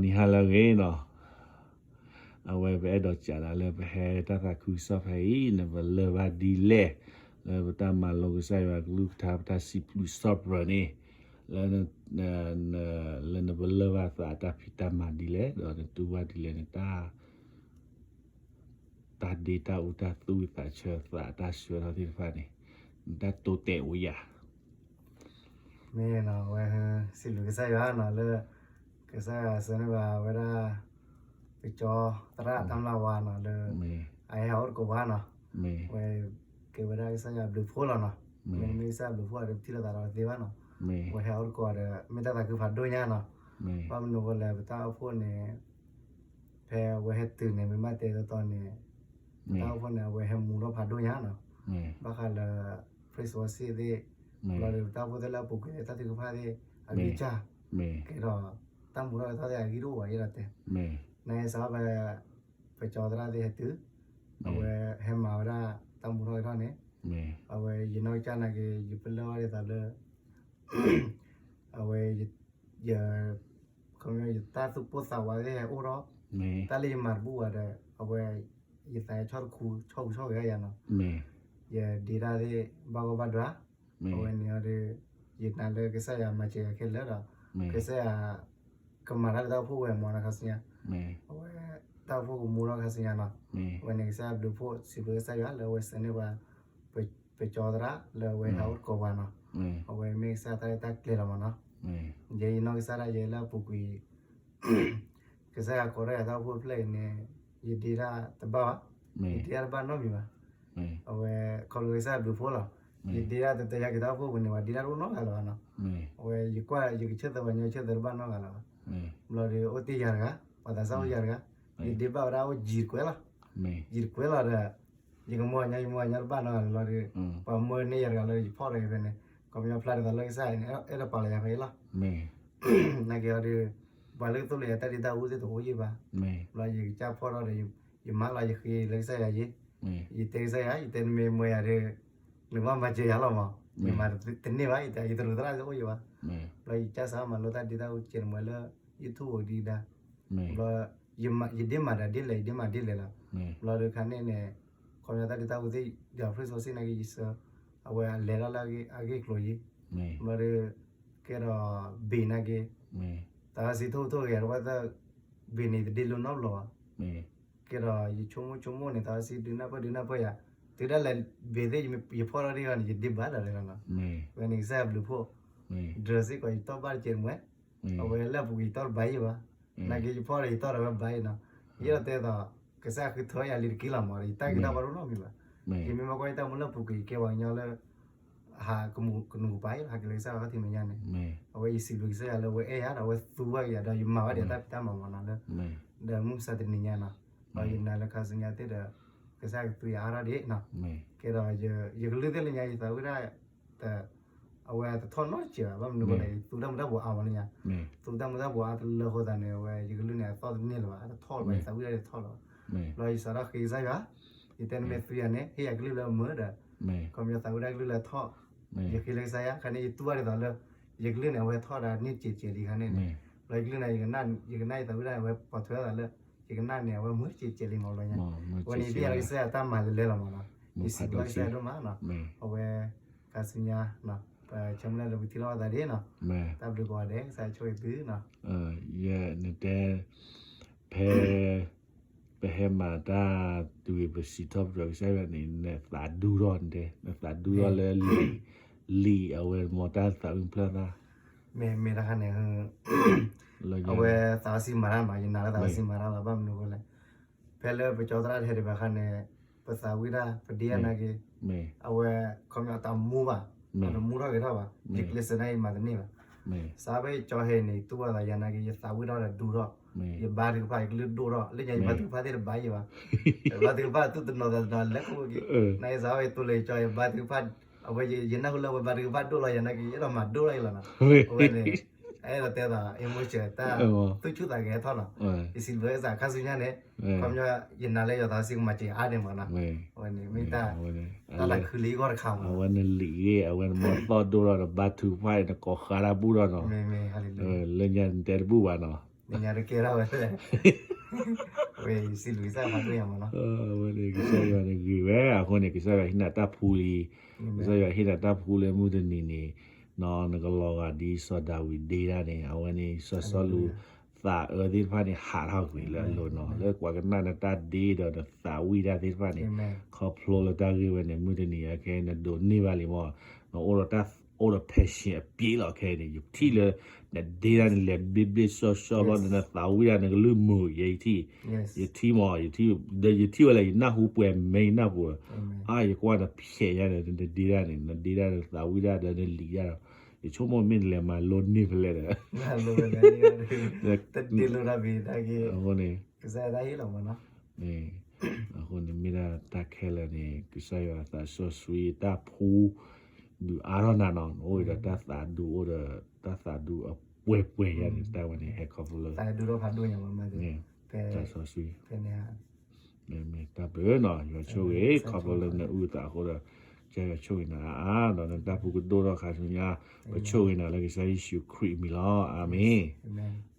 ဂီၤနံၤဟါလၢအဂ့ၤနီၤ, အဝဲပအဲၣ်ဒိးစံးဒၣ်လၢပဟဲတၢ်သးခုကစီၣ်ဖဲအံၤ နပလၢၢ်ဘၣ်ဒ်လဲၣ်, လၢပတၢ်မၤလိကစၢ်ယွၤကလုၢ်ကထါ ပတၢ်စံးဘျုးစံးဖှိၣ်န့ၣ်, လၢ လၢနပလၢၢ်ဘၣ်သးတၢ်ဖံးတၢ်မၤဒ်လဲၣ် ဒီးနတူၢ်ဘၣ်ဒ်လဲၣ် နတၢ် တၢ်ဒ့တၢ်အူတၢ်သူၣ်ဝံၣ်သးဆၢသးတၢ်ဆှၢထီၣ်သ့ၣ်တဖၣ်န့ၣ်, နတၢ်တိတဲာ်အိၣ်ယၤ. မ့ၢ်နီၤ, အဝဲစံးဘျုးကစၢ်ယွၤနီၤလၢ ကစၢ်ယွၤဆှၢန့ၢ်ဘၣ်ဝဲဒၣ် ပကၠီသရၣ်တၢ်မျၢ်ဝါနီၤလၢ အဟဲဟးအိၣ်သကိးပှၤနီၤ, ဝဲကဲဝဲဒၣ်ကစၢ်ယွၤဘျုးဖှိၣ်လီၤနီၤ, မ့တမ့ၢ်ကစၢ်ယွၤဘျုးဖှိၣ်ဒီးပထံၣ်လိာ်သးဒီးတသ့ဘၣ်နီၤ, ဝဲဟဲအိၣ်သကိးဒီး မ့ၢ်တၢ်သးခုဖးဒိၣ်ညါနီၤ, ဘၣ်မနုၤအဃိလဲၣ် ပတၢ်အိၣ်ဖှိၣ်န့ၣ် ဖဲအဝဲဟဲတုၤန့ၣ် မ့ၢ်ဘၣ်တဲတီတီန့ၣ် ပတၢ်အိၣ်ဖှိၣ်န့ၣ် အဝဲဟဲမူထီၣ်ဖးဒိၣ်ညါနီၤ, ဘၣ်ဃးလၢ praise worship သ့ၣ်, ဘျီဒီးပတၢ်အိၣ်ဖှိၣ်သ့ၣ်လၢအပူၤကွံာ်သ့ၣ် တၢ်ထုကဖၣ်သ့ၣ် အဂံၢ်စၢ်, ကဲဒီး တၢ်မူထီၣ်က့ၤထီၣ်သ့ၣ်အဂံၢ်တအိၣ်ဘၣ် ယဲဒၣ်တဲ, နစးဖဲ ပကၠီသရၣ်သ့ၣ်ဟဲတုၤ, အဝဲဟဲမၤဝဲဒၣ်တၢ်မူထီၣ်က့ၤထီၣ်န့ၣ်, အဝဲယနီၢ်ကစၢ်နာ်က့ၤ ယပလၢၢ်ဘၣ်ဒ်သိးလၢ အဝဲ ယ ခီပညီ ယတၢ်သူၣ်ပိၢ်သးဝးသ့ၣ်ဟဲအိၣ်ထီၣ်, တၢ်လၢယမၤတဘူၣ်ဘၣ်ဒီး အဝဲ ယသးဆီၣ်တခူ ဆီၣ်ဟူးဆီၣ်ဂဲၤယၤနီၤ, ယဒ့တၢ်သ့ၣ်ဘၣ်ဂီၢ်ဘၣ်ဒွး, အဝဲန့ၣ်အီၤဒီး ယနာ်လၢကစၢ်ယွၤမၤစၢၤယၤခဲလၢာ်ဒီး ကစၢ်ယွၤ ကမၤတၢ်လၢတၢ်အိၣ်ဖှိၣ်ဝဲမ့ၢ်နီၤ ခါဆူညါ, အဝဲ တၢ်အိၣ်ဖှိၣ်ကမူထီၣ်ခါဆူညါနီၤ, အဝဲန့ၣ်ကစၢ်ယွၤဘျုးဖှိၣ် စံးဘျုးကစၢ်ယွၤလၢအဝဲဆှၢန့ၢ်ပှၤ ပကၠီသရၣ်လၢအဝဲဟဲအိၣ်သကိးပှၤနီၤ, အဝဲမ့ၢ်ကစၢ်တၢ်ရဲၣ်တၢ်ကျဲၤလီၤမ့ၢ်နီၤ, ယဲယနီၢ်ကစၢ်ဒၣ်ယဲလၢအပူၤကွံာ် ကစၢ်ယွၤကိးထီၣ်ယၤတၢ်အိၣ်ဖှိၣ်တဖျၢၣ်အံၤန့ၣ် ယဒ့တၢ်တဘၣ်ဘၣ်, ယဒ့တၢ်တဘၣ်နီတမံၤဘၣ်, အဝဲ ခီဖျိကစၢ်ယွၤဘျုးဖှိၣ်လီၤ, ယဒ့တၢ်တတဲယၤက့ၤတၢ်အိၣ်ဖှိၣ်ပူၤန့ၣ် ပှၤဒ့တၢ်တအိၣ်နီတဂၤလၢၤဘၣ်နီၤ, အဝဲယကွၢ်ယကဆၢထၢၣ်ပှၤညီဆၢထၢၣ်တဘၣ်နီတဂၤလၢၤဘၣ်, ဘျီဒီးအိၣ်တ့ၢ်ယၤတဂၤ, ပှၤသးစၢ်အိၣ်ယၤတဂၤ, ယဒ့ဘၣ်ဝဲဒၣ်အိၣ်ယံာ်တကွဲးလီၤ, ယံာ်တကွဲးလီၤဒီး ယကမၤညီယမၤညီတဘၣ်နီတဂၤလၢၤလီၤဒီး, ပှၤမၢန့ၢ်ယၤတဂၤလၢယဖီၣ်ထီၣ်က့ၤဖဲန့ၣ်, ခီပညီဖျါဒ်သိးလၢကစၢ်ယွၤန့ၣ် အဲၣ်ဒိးပာ်လီၤယၤဖဲအံၤလီၤ, နာ်က့ၤအီၤဒီး ပှၤလၢကသိၣ်လိယၤတၢ်ဒ့တၢ်အူသ့ၣ်တအိၣ်ယံာ်ဘၣ်, ဘျီယကစၢ်ဖီၣ်ထီၣ်ဒီး ယမၤလီၤယဃ့လၢကစၢ်ယွၤယံၤ, ယတဲကစၢ်ယွၤ ယတဲနမ့ၢ်မၢယၤဒီး နကဘၣ်မၤစၢၤယၤလီၤမး, ယမၤတန့ၢ်ဘၣ် ယတဲယသရူးသရၣ်တအိၣ်ယံာ်ဘၣ်, ဘျီယကစၢ်စးမၤလိတၢ်ဒ့တၢ်အူကဲန့ၣ်မ့ၢ်လၢ YouTube အိၣ်ဒံးဒါ, ဘျီ ယဒ့မၤဒ်လဲၣ် ယဒ့မၤဒ်လဲၣ်လီၤ, ဘျီဒီးခါန့ၣ်န့ၣ် ခီပညီတၢ်ဒ့တၢ်အူသ့ၣ်ဒီး praise worship နာ်က့ၤယဆၢ, အဝဲအလဲၤထီၣ်လၢအဂ့ၢ်ကျိၤယံၤ, ဘျီဒီး ကဲဒီး ဘ့ၣ်နာ်က့ၤ, သးစီဆှံထိၣ်ထိၣ်ဂဲၤ တဝဲသၢ ဘ့ၣ်န့ၣ်တဒ့လိနီတဘျီဘၣ်, ကဲဒီးယဆိကမိၣ်ဆိကမိၣ်န့ၣ် သးစီဆှံဒုးနၢ်ပၢၢ်ဒုးနၢ်ပၢၢ်ယၤ, တုၤဒၣ်လဲာ်ဘ့ၣ်သ့ၣ်ယဖီၣ်ထီၣ်ဒံးအီၤန့ၣ် ယဒ့ဘၣ်လီၤလီၤ, ဝဲန့ၣ်ကစၢ်ယွၤဘျုးဖှိၣ်, ဒြၢစ့ၢ်ကီးယတီၢ်ဘၣ်တကဲးတမှဲ, အဝဲလၢအပူၤကွံာ်ယတီၢ်တဘၣ်ယံၤဘၣ်, နာ်က့ၤယဖီၣ်ဒီးယတီၢ်ဒီးဝဲဘၣ်အံၤနီၤ, ယအဲၣ်ဒိးတဲသိး ကစၢ်ဃုထၢယၤလံတက့ၢ်လီၤမး ယတၢ်ဂ့ၤတၢ်ဝါတအိၣ်နီတမံၤဘၣ်, ယမ့ၢ်မၤကွၢ်ယတၢ်မူလၢအပူၤကွံာ် ယကဲပှၤကညီလၢ ဟးကမူးကနူးကပၤအံၤ ဟးက့ၤလၢကစၢ်ယွၤခီၣ်ထံးမဲာ်ညါန့ၣ်, အဝဲယစံးဘျုးကစၢ်ယွၤလၢအဝဲအဲၣ်ယၤဒီးအဝဲသူဝဲက့ၤယၤဒီးယမၤဝဲဒၣ်တၢ်ဖံးတၢ်မၤမးနီၤလၢ, ဒီးမုၢ်မဆါတနံၤညါနီၤ, ဒီးယနာ်လၢခါဆူညါသ့ၣ်ဒီး ကစၢ်ကသူယၤအါထီၣ်ဒံးနီၤ, ကဲဒီး ယကလုၢ်သ့ၣ်လၢညါယသးဝံၣ်ဒၣ် အဝဲတထီၣ်နီတစဲးဘၣ်, ဘၣ်မနုၤအဃိလဲၣ် ယသူတၢ်မူၤတၢ်ဘှီးအါမးလၢညါ, သူတၢ်မူၤတၢ်ဘှီးအါတလၢအဃိသတးန့ၣ် အဝဲယကလုၢ်န့ၣ်အသီၣ်တန့ၢ်လၢၤဘၣ်, အတထီၣ်လၢၤဘၣ်, ယသးဝံၣ်ဒၣ်တထီၣ်လၢၤဘၣ်, ဘျီယစးထီၣ်ဃ့ကစၢ်ယွၤ, ယတဲနမ့ၢ်သူယၤန့ၣ် ဟ့ၣ်ယၤကလုၢ်လၢအမုာ်ဒီး, ခီပညီသးဝံၣ်ဒၣ်ကလုၢ်လၢအထီၣ်, ယဃ့လၢကစၢ်ယွၤ ခါန့ၣ် ယတူၢ်ဘၣ်ဒ်သိးလၢ ယကလုၢ်န့ၣ် အဝဲထီၣ်ဒၣ်န့ၢ်တစဲးစဲးလံခါန့ၣ်န့ၣ်, ဘျီယကလုၢ်န့ၣ် ယကနၣ်ယသးဝံၣ်ဒၣ်န့ၣ် အဝဲပိာ်ထွဲသးလၢ ယကနၣ်န့ၣ် အဝဲမုာ်တစဲးစဲးလံမးဘျီညါ, အဝဲန့ၣ်ယသ့ၣ်ညါလၢကစၢ်ယွၤတၢ်မၤလဲၤလဲၤလီၤမးနီၤ, ယစံးဘျုးကစၢ်ယွၤဒိၣ်မးနီၤ, အဝဲ ခါဆူညါ တၢ်ဘျုးကိးဂၤဒဲး ကစၢ်ယွၤဆိၣ်ဂ့ၤသုနီၤ, ယဲနတဲ ဖဲ ပဟဲမၤတၢ်တုၤပစံးထီၣ်ပတြၢၤကစၢ်ယွၤန့ၣ် နသးဒူထီၣ်နတဲ နသးဒူထီၣ်လၢ လံာ်အဝဲမ့ၢ်တၢ်သးဝံၣ်ဖျၢၣ်သး, မ့ၢ်မ့ၢ်တခါန့ၣ် အဝဲသးစီဆှံမၤတၢ်မး ယနာ်လၢသးစီဆှံမၤတၢ်လီၤ ဘၣ်မနုၤအဃိလဲၣ်, ဖဲလၢပကၠီသရၣ်တဟဲဒံးဘၣ်အခါန့ၣ် ပသးဝံၣ်တၢ် ပဒ့တၢ်နာ်က့ၤ, အဝဲ ခီပညီတမူဘၣ်, တမူထီၣ်ဂဲၤထီၣ်ဘၣ်, ယကျဲးစၢးနာ်က့ၤမၤတန့ၢ်ဘၣ်, စးဖဲကၠီဟဲန့ၣ် တူၢ်ဘၣ်သးယၤနာ်က့ၤ ယသးဝံၣ်ထီၣ်ဒီးဒူထီၣ်, ယဘါထုကဖၣ် ယကလုၢ်ဒိၣ်ထီၣ် လၢညါယဘါထုကဖၣ်သ့ၣ်တဘါယံၤဘၣ်, ယဘါထုကဖၣ်သူၣ်တနီၤသးတနီၤလဲၤခိၣ်ဝဲက့ၤ, နာ်က့ၤစးဖဲတူၢ်လၢယကၠီ ယဘါထုကဖၣ်, အဝဲ ယနၢ်ဟူလၢအဝဲဘါထုကဖၣ်ဒိၣ်လီၤယၤနာ်က့ၤ ယအဲၣ်ဒိးမၤဒိၣ်လီၤအံၤလီၤနီၤ, အဝဲန့ၣ် အဲၣ်ဒိးတဲသး emotion တၢ်သူၣ်ဆူၣ်သးဂဲၤထီၣ်လီၤ, ယစံးဘျုးကစၢ်ခါဆူညါန့ၣ်, ခီပညီ ယနာ်လၢယွၤသးစီဆှံကမၤစၢၤအါန့ၢ်မးနီၤ, အဝဲန့ၣ် မ့ၢ်တၢ် တၢ်သးခုလံအဂီၢ်တခါမး, အဝဲနလံာ်ဂ့ၢ် အဝဲနမ့ၢ်သီၣ်ဒိၣ်ထီၣ်ဒီးဘါထုကဖၣ်အံၤ နကိးဃါတၢ်ဘူၣ်ဒီးနီၤ, လၢညါနတဲတဘူၣ်ဘၣ်နီၤ နညါတကဲထီၣ်ဝဲလဲၣ်, ဝဲစံးလူၤကစၢ်ယွၤဖးဒိၣ်ညါမးနီၤ, ဝဲန့ၣ်ကစၢ်ယွၤန့ၣ်ဂ့ၤဝဲ, အဃိန့ၣ် ကစၢ်ယွၤဟ့ၣ်နၤတၢ်ဖှူလံ, ကစၢ်ယွၤဟ့ၣ်နၤတၢ်ဖှူလၢမုၢ်တနံၤန့ၣ်, နကလီၤဂာ်ဒ်စီၤဒၤဝံးဒ့တၢ်န့ၣ်, အဝဲန့ၣ် စီၤစီလူးသးအၢသ့ၣ်တဖၣ်န့ၣ် ဟးထီၣ်ကွံာ်လၢအလိၤနီၤ, လၢပှၤကနၣ်နတၢ်ဒ့ဒီးနသးဝံၣ်တၢ်သ့ၣ်တဖၣ်န့ၣ်, ခီဖျိလၢတၢ်ဂ့ၢ်ဝဲန့ၣ် မုၢ်တနံၤအခဲအံၤ နဒိးန့ၢ်ဘၣ်လံမး, နအိၣ်ဒီးတၢ် အိၣ်ဒီး passion အပြည့်လီၤခဲအံၤန့ၣ်, ယထံၣ်လၢ နဒ့တၢ်န့ၣ် လဲၤဘျ့ဘျ့ဆှီဆှီဘျီန့ၣ် နသးဝံၣ်တၢ် နကလုၢ်မုာ်ယဲ ယထံၣ်, ယထံၣ်မး, ယထံၣ်, ဒီးယထံၣ်ဝဲလၢယနၢ်ဟူပှဲၤမဲာ်နၢ်ပူၤ, အါ ယကွၢ်နဖျဲးညါန့ၣ် နဒ့တၢ်န့ၣ် နဒ့တၢ်န့ၣ် သးဝံၣ်တၢ်ဒီးနလံၤတၢ်ဒီး, ယဆိကမိၣ်မ့ၢ်နလဲၤမၤလိန့ၢ်ဖဲလဲၣ်ဒီး တဒ့လိတၢ်ဘ့ၣ်တၢ်ဂ့ၢ်, အဃိန့ၣ် ကစၢ်ယွၤတၢ်ဟ့ၣ်လီၤမးနီၤ, အဃိန့ၣ်မ့ၢ်ဒၣ်တၢ်ခဲလၢာ်န့ၣ် ကစၢ်ယွၤသးစီဆှံတၢ်ဖှူ ဒုးအါထီၣ်နၤနီၤ, နအိၣ်ဒီးတၢ်သးဒူ အိၣ်ဒီးတၢ်သးဒူအပှဲၤပှဲၤယါန့ၣ် တၢ်ဝဲန့ၣ် ဟဲခီဖျိလၢ သးဒူဒီးဖးဒိၣ်ညါမး, သးစီဆှံ, မ့ၢ်တၢ်ဘျုးနီၤ, ယွၤဆိၣ်ဂ့ၤ ခီဖျိလၢနအုၣ်သးအဃိဒီး ကစၢ်ယွၤဆိၣ်ဂ့ၤနၤအါအါ, ဒီးနတၢ်ဖှူကဒိၣ်ထီၣ်ခါဆူညါ, ပဆိၣ်ဂ့ၤနၤလၢကစၢ်ယ့ၣ်ၡူးခရံာ်အမံၤလီၤ, အၤမ့ၣ်.